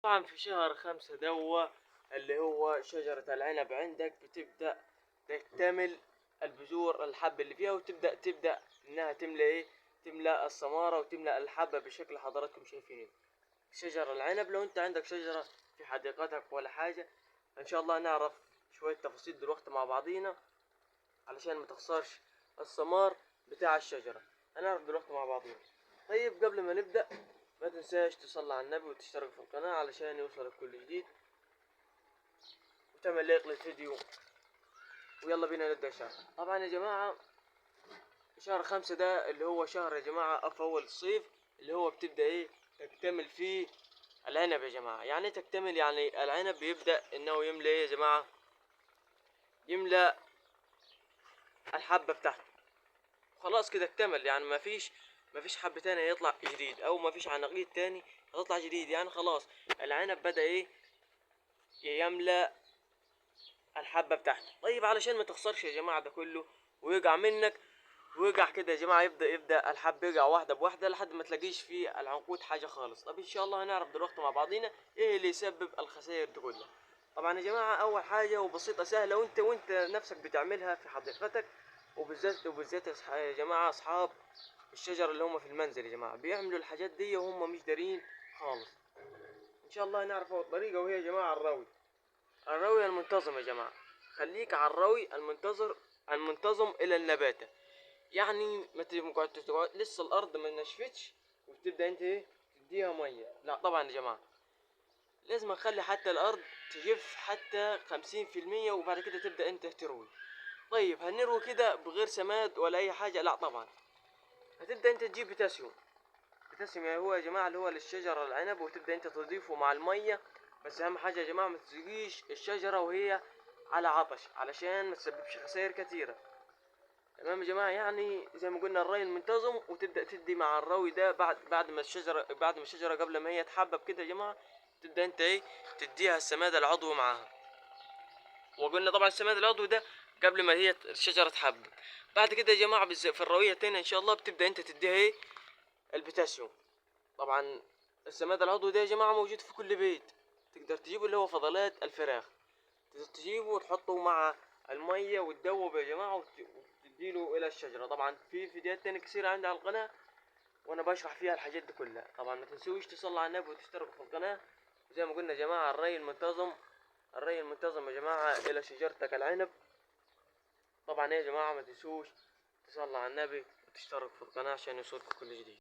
طبعا في شهر 5 دوا اللي هو شجرة العنب عندك بتبدأ تكتمل البذور الحب اللي فيها، وتبدأ انها تملأ ايه؟ تملأ الثمارة وتملأ الحبة بشكل حضراتكم شايفينه. شجر العنب لو انت عندك شجرة في حديقتك ولا حاجة، ان شاء الله نعرف شوية تفاصيل دلوقتي مع بعضينا علشان ما تخسرش الثمار بتاع الشجرة. هنعرف دلوقتي مع بعضينا. طيب قبل ما نبدأ ما تنساش تصلي على النبي وتشترك في القناة علشان يوصلك كل جديد، وتعمل لايك للفيديو، ويلا بينا نبدأ الشهر. طبعا يا جماعة شهر 5 ده اللي هو شهر يا جماعة في أول الصيف، اللي هو بتبدأ إيه؟ تكتمل فيه العنب يا جماعة. يعني تكتمل يعني العنب بيبدأ إنه يملأ إيه يا جماعة؟ يملأ الحبة بتاعته، خلاص كده اكتمل. يعني ما فيش حب تاني هيطلع جديد، أو ما فيش عناقيد تاني هتطلع جديد. يعني خلاص العنب بدأ إيه؟ يملأ الحبة بتاعته. طيب علشان ما تخسرش يا جماعة ده كله ويقع منك ويقع كده يا جماعة، يبدأ الحب يقع واحدة بواحدة لحد ما تلاقيش في العنقود حاجة خالص. طب إن شاء الله هنعرف دلوقتي مع بعضينا إيه اللي يسبب الخسائر دي كلها. طبعا يا جماعة أول حاجة وبسيطة سهلة، وأنت نفسك بتعملها في حديقتك، وبالذات يا جماعة أصحاب الشجر اللي هم في المنزل يا جماعة بيعملوا الحاجات دي وهم مش دارين خالص. إن شاء الله نعرف أول طريقة، وهي يا جماعة الروي، الروي المنتظم يا جماعة. خليك على الروي المنتظم إلى النباتة. يعني ما تقعد لسه الأرض ما نشفتش وبتبدأ أنت إيه؟ تديها مية. لا طبعا يا جماعة لازم نخلي حتى الأرض تجف حتى 50%، وبعد كده تبدأ أنت تروي. طيب هنروي كده بغير سماد ولا أي حاجة؟ لا طبعا، هتبدأ أنت تجيب بوتاسيوم. بوتاسيوم هو يا جماعة اللي هو للشجرة العنب، وتبدأ أنت تضيفه مع المية. بس أهم حاجة يا جماعة ما تسقيش الشجرة وهي على عطش علشان ما تسببش خسائر كثيرة. تمام يا جماعة؟ يعني زي ما قلنا الري المنتظم، وتبدأ تدي مع الروي ده بعد ما الشجرة قبل ما هي تحبب كده يا جماعة، تبدأ أنت إيه؟ تديها السماد العضوي معاها. وقلنا طبعا السماد العضوي ده قبل ما هي الشجرة تحبب. بعد كده يا جماعة في الروية التانية إن شاء الله بتبدأ أنت تديها إيه؟ البوتاسيوم. طبعا السماد العضوي ده يا جماعة موجود في كل بيت، تقدر تجيبه اللي هو فضلات الفراخ، تقدر تجيبه وتحطه مع المية وتدوب يا جماعة وتديله إلى الشجرة. طبعا في فيديوهات تانية كثيرة عندي على القناة وأنا بشرح فيها الحاجات دي كلها. طبعا ما تنسوش تصلوا على النبي وتشتركوا في القناة. وزي ما قلنا يا جماعة الري المنتظم، الري المنتظم يا جماعة إلى شجرتك العنب. طبعا يا جماعة ما تنسوش تصلوا على النبي وتشتركوا في القناة عشان يوصلكم كل جديد.